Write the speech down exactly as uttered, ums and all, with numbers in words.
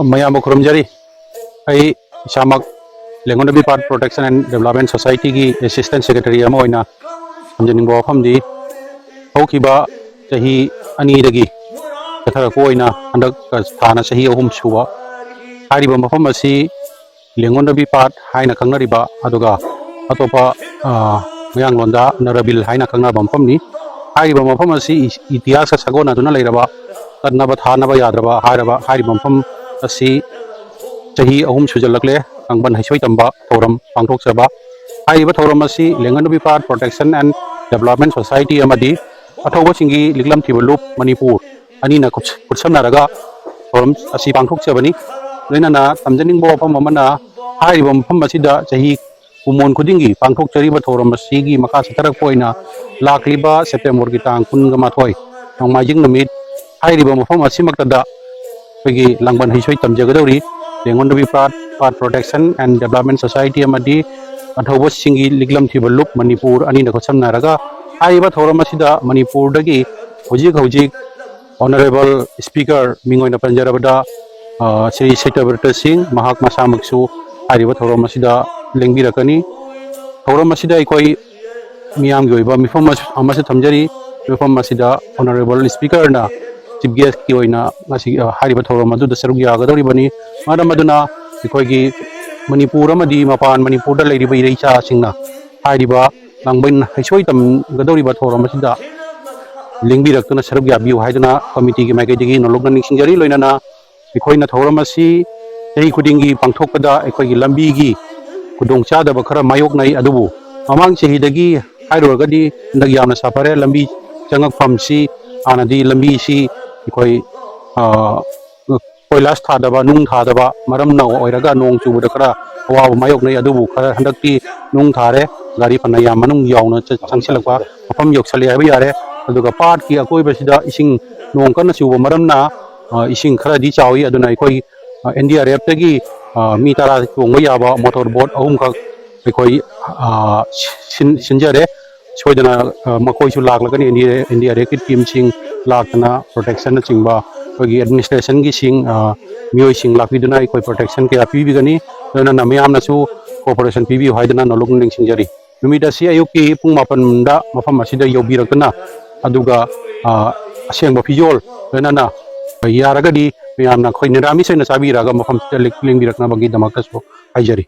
ꯃꯌꯥꯝꯕꯨ ꯈꯨꯔꯨꯝꯖꯔꯤ꯫ ꯑꯩ ꯏꯁꯥꯃꯛ ꯂꯦꯡꯒꯣꯟꯗꯕꯤ ꯄꯥꯠ ꯄ꯭ꯔꯣꯇꯦꯛꯁꯟ ꯑꯦꯟ ꯗꯦꯕꯂꯞꯃꯦꯟ ꯁꯣꯁꯥꯏꯇꯤꯒꯤ ꯑꯦꯁꯤꯁꯇꯦꯟ ꯁꯦꯀ꯭ꯔꯦꯇꯔꯤ ꯑꯃ ꯑꯣꯏꯅ ꯊꯝꯖꯅꯤꯡꯕ ꯋꯥꯐꯝꯗꯤ, ꯍꯧꯈꯤꯕ ꯆꯍꯤ ꯑꯅꯤꯗꯒꯤ ꯆꯠꯊꯔꯛꯄ ꯑꯣꯏꯅ ꯍꯟꯗꯛ ꯊꯥꯅ ꯆꯍꯤ ꯑꯍꯨꯝ ꯁꯨꯕ ꯍꯥꯏꯔꯤꯕ ꯃꯐꯝ ꯑꯁꯤ ꯂꯦꯡꯒꯣꯟꯗꯕꯤ ꯄꯥꯠ ꯍꯥꯏꯅ ꯈꯪꯅꯔꯤꯕ, ꯑꯗꯨꯒ ꯑꯇꯣꯞꯄ, ꯑ, ꯃꯌꯥꯡꯂꯣꯟꯗ ꯅꯔꯕꯤꯜ ꯍꯥꯏꯅ ꯈꯪꯅꯕ ꯃꯐꯝꯅꯤ꯫ ꯍꯥꯏꯔꯤꯕ ꯃꯐꯝ ꯑꯁꯤ ꯏ-, ꯏꯇꯤꯍꯥꯁꯀ ꯁꯥꯒꯣꯟꯅꯗꯨꯅ ꯂꯩꯔꯕ, ꯆꯠꯅꯕ ꯊꯥꯅꯕ ꯌꯥꯗ꯭ꯔꯕ ꯍꯥꯏꯔꯕ ꯍꯥꯏꯔꯤꯕ ꯃꯐꯝ ꯑꯁꯤ ꯆꯍꯤ ꯑꯍꯨꯝ ꯁꯨꯖꯜꯂꯛꯂꯦ ꯂꯥꯡꯕꯟ ꯍꯩꯁꯣꯏ ꯇꯝꯕ ꯊꯧꯔꯝ ꯄꯥꯡꯊꯣꯛꯆꯕ꯫ ꯍꯥꯏꯔꯤꯕ ꯊꯧꯔꯝ ꯑꯁꯤ ꯂꯦꯡꯒꯟꯗꯕꯤ ꯄꯥꯠ ꯄ꯭ꯔꯣꯇꯦꯛꯁꯟ ꯑꯦꯟ ꯗꯦꯕꯂꯞꯃꯦꯟ ꯁꯣꯁꯥꯏꯇꯤ ꯑꯃꯗꯤ ꯑꯊꯧꯕꯁꯤꯡꯒꯤ ꯂꯤꯛꯂꯝ ꯊꯤꯕ ꯂꯨꯞ ꯃꯅꯤꯄꯨꯔ ꯑꯅꯤꯅ ꯈꯨꯠ-, ꯈꯨꯠꯁꯝꯅꯔꯒ ꯊꯧꯔꯝ ꯑꯁꯤ ꯄꯥꯡꯊꯣꯛꯆꯕꯅꯤ꯫ ꯂꯣꯏꯅꯅ ꯇꯝꯖꯅꯤꯡꯕ ꯋꯥꯐꯝ ꯑꯃꯅ, ꯍꯥꯏꯔꯤꯕ ꯃꯐꯝ ꯑꯁꯤꯗ ꯆꯍꯤ ꯀꯨꯃꯣꯟ ꯈꯨꯗꯤꯡꯒꯤ ꯄꯥꯡꯊꯣꯛꯆꯔꯤꯕ ꯊꯧꯔꯝ ꯑꯁꯤꯒꯤ ꯃꯈꯥ ꯆꯠꯊꯔꯛꯄ ꯑꯣꯏꯅ ꯂꯥꯛꯂꯤꯕ ꯁꯦꯞꯇꯦꯝꯕꯔꯒꯤ ꯇꯥꯡ ꯀꯨꯟꯒ ꯃꯥꯊꯣꯏ, ꯅꯣꯡꯃꯥꯏꯖꯤꯡ ꯅꯨꯃꯤꯠ, ꯍꯥꯏꯔꯤꯕ ꯃꯐꯝ ꯑꯁꯤꯃꯛꯇꯗ ꯑꯩꯈꯣꯏꯒꯤ ꯂꯥꯡꯕꯟ ꯍꯩꯁꯣꯏ ꯇꯝꯖꯒꯗꯧꯔꯤ꯫ ꯂꯦꯡꯒꯣꯟꯗꯕꯤ ꯄꯥꯠ, ꯄꯥꯠ ꯄ꯭ꯔꯣꯇꯦꯛꯁꯟ ꯑꯦꯟ ꯗꯦꯕꯂꯞꯃꯦꯟ ꯁꯣꯁꯥꯏꯇꯤ ꯑꯃꯗꯤ ꯑꯊꯧꯕꯁꯤꯡꯒꯤ ꯂꯤꯛꯂꯝ ꯊꯤꯕ ꯂꯨꯞ ꯃꯅꯤꯄꯨꯔ ꯑꯅꯤꯅ ꯈꯨꯠꯁꯝꯅꯔꯒ ꯍꯥꯏꯔꯤꯕ ꯊꯧꯔꯝ ꯑꯁꯤꯗ ꯃꯅꯤꯄꯨꯔꯗꯒꯤ ꯍꯧꯖꯤꯛ ꯍꯧꯖꯤꯛ ꯑꯣꯅꯔꯦꯕꯜ ꯁ꯭ꯄꯤꯀꯔ, ꯃꯤꯡ ꯑꯣꯏꯅ ꯄꯟꯖꯔꯕꯗ, ꯑ, ꯁ꯭ꯔꯤ ꯁꯇ꯭ꯌꯕ꯭ꯔꯇ ꯁꯤꯡ, ꯃꯍꯥꯛ ꯃꯁꯥꯃꯛꯁꯨ ꯍꯥꯏꯔꯤꯕ ꯊꯧꯔꯝ ꯑꯁꯤꯗ ꯂꯦꯡꯕꯤꯔꯛꯀꯅꯤ꯫ ꯊꯧꯔꯝ ꯑꯁꯤꯗ ꯑꯩꯈꯣꯏ ꯃꯤꯌꯥꯝꯒꯤ ꯑꯣꯏꯕ ꯃꯤꯐꯝ ꯑꯃꯁꯨ, ꯑꯃꯁꯨ ꯊꯝꯖꯔꯤ꯫ ꯃꯤꯐꯝ ꯑꯁꯤꯗ ꯑꯣꯅꯔꯦꯕꯜ ꯁ꯭ꯄꯤꯀꯔꯅ ꯆꯤꯐ ꯒꯦꯁꯀꯤ ꯑꯣꯏꯅ ꯉꯁꯤ, ꯑ, ꯍꯥꯏꯔꯤꯕ ꯊꯧꯔꯝ ꯑꯗꯨꯗ ꯁꯔꯨꯛ ꯌꯥꯒꯗꯧꯔꯤꯕꯅꯤ꯫ ꯃꯔꯝ ꯑꯗꯨꯅ ꯑꯩꯈꯣꯏꯒꯤ ꯃꯅꯤꯄꯨꯔ ꯑꯃꯗꯤ ꯃꯄꯥꯟ ꯃꯅꯤꯄꯨꯔꯗ ꯂꯩꯔꯤꯕ ꯏꯔꯩꯆꯥꯁꯤꯡꯅ ꯍꯥꯏꯔꯤꯕ ꯂꯥꯡꯕꯟ ꯍꯩꯁꯣꯏ ꯇꯝꯒꯗꯧꯔꯤꯕ ꯊꯧꯔꯝ ꯑꯁꯤꯗ ꯂꯦꯡꯕꯤꯔꯛꯇꯨꯅ ꯁꯔꯨꯛ ꯌꯥꯕꯤꯌꯨ ꯍꯥꯏꯗꯨꯅ ꯀꯃꯤꯇꯤꯒꯤ ꯃꯥꯏꯀꯩꯗꯒꯤ ꯅꯣꯂꯨꯛꯅ ꯅꯤꯡꯁꯤꯡꯖꯔꯤ꯫ ꯂꯣꯏꯅꯅ ꯑꯩꯈꯣꯏꯅ ꯊꯧꯔꯝ ꯑꯁꯤ ꯆꯍꯤ ꯈꯨꯗꯤꯡꯒꯤ ꯄꯥꯡꯊꯣꯛꯄꯗ ꯑꯩꯈꯣꯏꯒꯤ ꯂꯝꯕꯤꯒꯤ ꯈꯨꯗꯣꯡꯆꯥꯗꯕ ꯈꯔ ꯃꯥꯌꯣꯛꯅꯩ, ꯑꯗꯨꯕꯨ ꯃꯃꯥꯡ ꯆꯍꯤꯗꯒꯤ ꯍꯥꯏꯔꯨꯔꯒꯗꯤ ꯍꯟꯗꯛ ꯌꯥꯝꯅ ꯁꯥꯐꯔꯦ꯫ ꯂꯝꯕꯤ ꯆꯪꯉꯛꯐꯝꯁꯤ, ꯍꯥꯟꯅꯗꯤ ꯂꯝꯕꯤꯁꯤ ꯑꯩꯈꯣꯏ, ꯑ, ꯀꯣꯏꯂꯥꯁ ꯊꯥꯗꯕ, ꯅꯨꯡ ꯊꯥꯗꯕ ꯃꯔꯝꯅ ꯑꯣꯏꯔꯒ ꯅꯣꯡ ꯆꯨꯕꯗ ꯈꯔ ꯑꯋꯥꯕ ꯃꯥꯌꯣꯛꯅꯩ꯫ ꯑꯗꯨꯕꯨ ꯈꯔ ꯍꯟꯗꯛꯇꯤ ꯅꯨꯡ ꯊꯥꯔꯦ, ꯒꯥꯔꯤ ꯐꯅ ꯌꯥꯝ ꯃꯅꯨꯡ ꯌꯥꯎꯅ ꯆ-, ꯆꯪꯁꯤꯜꯂꯛꯄ ꯃꯐꯝ ꯌꯧꯁꯜꯂꯦ ꯍꯥꯏꯕ ꯌꯥꯔꯦ꯫ ꯑꯗꯨꯒ ꯄꯥꯠꯀꯤ ꯑꯀꯣꯏꯕꯁꯤꯗ ꯏꯁꯤꯡ ꯅꯣꯡ ꯀꯟꯅ ꯆꯨꯕ ꯃꯔꯝꯅ, ꯑ, ꯏꯁꯤꯡ ꯈꯔꯗꯤ ꯆꯥꯎꯏ꯫ ꯑꯗꯨꯅ ꯑꯩꯈꯣꯏ, ꯑ, ꯑꯦꯟ ꯗꯤ ꯑꯥꯔ ꯑꯦꯐꯇꯒꯤ, ꯑ, ꯃꯤ ꯇꯔꯥ ꯇꯣꯡꯕ ꯌꯥꯕ ꯃꯣꯇꯣꯔ ꯕꯣꯠ ꯑꯍꯨꯝꯈꯛ ꯑꯩꯈꯣꯏ, ꯑ, ꯁꯤꯟ-, ꯁꯤꯟꯖꯔꯦ꯫ ꯁꯣꯏꯗꯅ, ꯑ, ꯃꯈꯣꯏꯁꯨ ꯂꯥꯛꯂꯒꯅꯤ, ꯑꯦꯟ ꯗꯤ ꯑꯥꯔ ꯑꯦꯐꯀꯤ ꯇꯤꯝꯁꯤꯡ ꯂꯥꯛꯇꯅ ꯄ꯭ꯔꯣꯇꯦꯛꯁꯟꯅꯆꯤꯡꯕ ꯑꯩꯈꯣꯏꯒꯤ ꯑꯦꯗꯃꯤꯅꯤꯁꯇ꯭ꯔꯦꯁꯟꯒꯤꯁꯤꯡ, ꯑ, ꯃꯤꯑꯣꯏꯁꯤꯡ ꯂꯥꯛꯄꯤꯗꯨꯅ ꯑꯩꯈꯣꯏ ꯄ꯭ꯔꯣꯇꯦꯛꯁꯟ ꯀꯌꯥ ꯄꯤꯕꯤꯒꯅꯤ꯫ ꯂꯣꯏꯅꯅ ꯃꯌꯥꯝꯅꯁꯨ ꯀꯣꯑꯣꯄꯔꯦꯁꯟ ꯄꯤꯕꯤꯌꯨ ꯍꯥꯏꯗꯨꯅ ꯅꯣꯂꯨꯛꯅ ꯅꯤꯡꯁꯤꯡꯖꯔꯤ꯫ ꯅꯨꯃꯤꯠ ꯑꯁꯤ ꯑꯌꯨꯛꯀꯤ ꯄꯨꯡ ꯃꯥꯄꯟꯗ ꯃꯐꯝ ꯑꯁꯤꯗ ꯌꯧꯕꯤꯔꯛꯇꯨꯅ, ꯑꯗꯨꯒ, ꯑ, ꯑꯁꯦꯡꯕ ꯐꯤꯖꯣꯜ, ꯂꯣꯏꯅꯅ ꯌꯥꯔꯒꯗꯤ ꯃꯌꯥꯝꯅ ꯑꯩꯈꯣꯏ ꯅꯤꯔꯥꯃꯤꯁ ꯑꯣꯏꯅ ꯆꯥꯕꯤꯔꯒ ꯃꯐꯝꯁꯤꯗ ꯂꯦꯡ-, ꯂꯦꯡꯕꯤꯔꯛꯅꯕꯒꯤꯗꯃꯛꯇꯁꯨ ꯍꯥꯏꯖꯔꯤ꯫